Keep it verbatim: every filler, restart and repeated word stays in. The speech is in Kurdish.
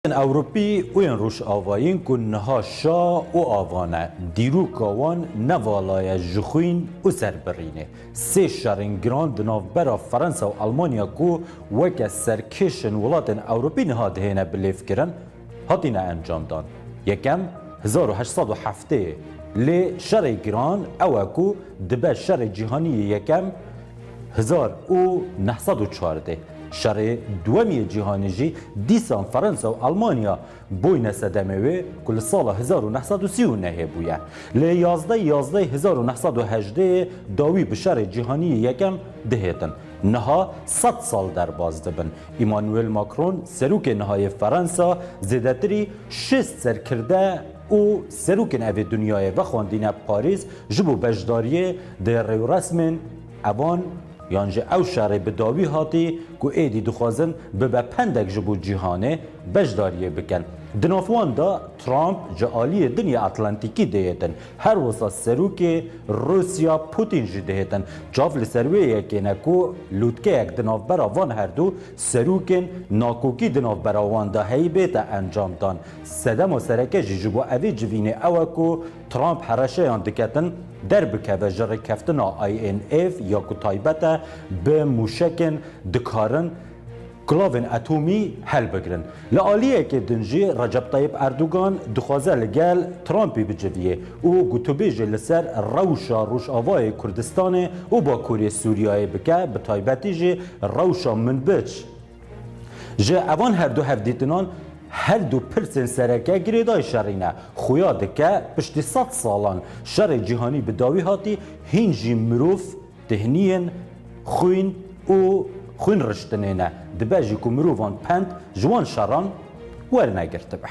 Ewropî û yên Rojavayîn ku niha şa û ava ne, dîroka wan ne vala ye ji xwîn û serbirînê. Sê şerên giran di navbera Fransa û Almanya ku weke serkêşên welatên Ewropî niha dihêne bilêvkirin, hatine encamdan. Yekem, hezar û heşt sed û heftê, lê şerê giran ew e ku dibe şerê cîhanî yê yekem, hezar û neh sed û çardeh. Şerê duwemî yê cîhanî jî dîsan Fransa û Almanya bûyne sedemê wê ku li sala hezar û neh sed û sî û nehê bûye. Lê yazdeh yazdeh hezar û neh sed û hejdeh dawî bi şerê cîhanî yê yekem dihêtin. Niha sed sal derbas dibin. Emmanuel Macron, serokê niha yê Fransa, zêdetirî şêst serkirde û serokên evê dinyayê vexwandîne Parîs ji bo beşdariyê di rêwresmên evan yan jî ew şerê bi dawî hatî ku êdî dixwazin bibe pendek ji bo cîhanê, beşdariyê bikin. Di nav wan de Trump ji aliyê dinya Atlantîkî dihêtin. Her wisa serokê Rûsya Putin jî dihêtin. Çav li ser wê yekê ne ku lûtkeyek di navbera van herdu serokên nakokî di navbera wan de heyî bête encamdan. Sedema sereke jî ji bo evê civînê ew e ku Trump hereşeyan diketin derbikeve ji rêkeftina I N F ya ku taybet e bi mûşekên dikarin kulavên atomî helbigirin. Li aliyekê din jî Recep Tayyip Erdogan dixwaze li gel Trumpî biciviyê û gotûbêjê li ser rewşa Rojavayê Kurdistanê û Bakurê Sûriyeyê bike, bi taybetî jî rewşa Minbic. Ji evan her du hevdîtinan her du pirsên sereke girêdayî şerî ne. Xuya dike piştî sed salan şerê cîhanî bi dawî hatî, hîn jî mirov tihniyên xwîn û xwîn riştinê ne. Dibe jî ku mirovan pend ji wan şeran wernegirtibe.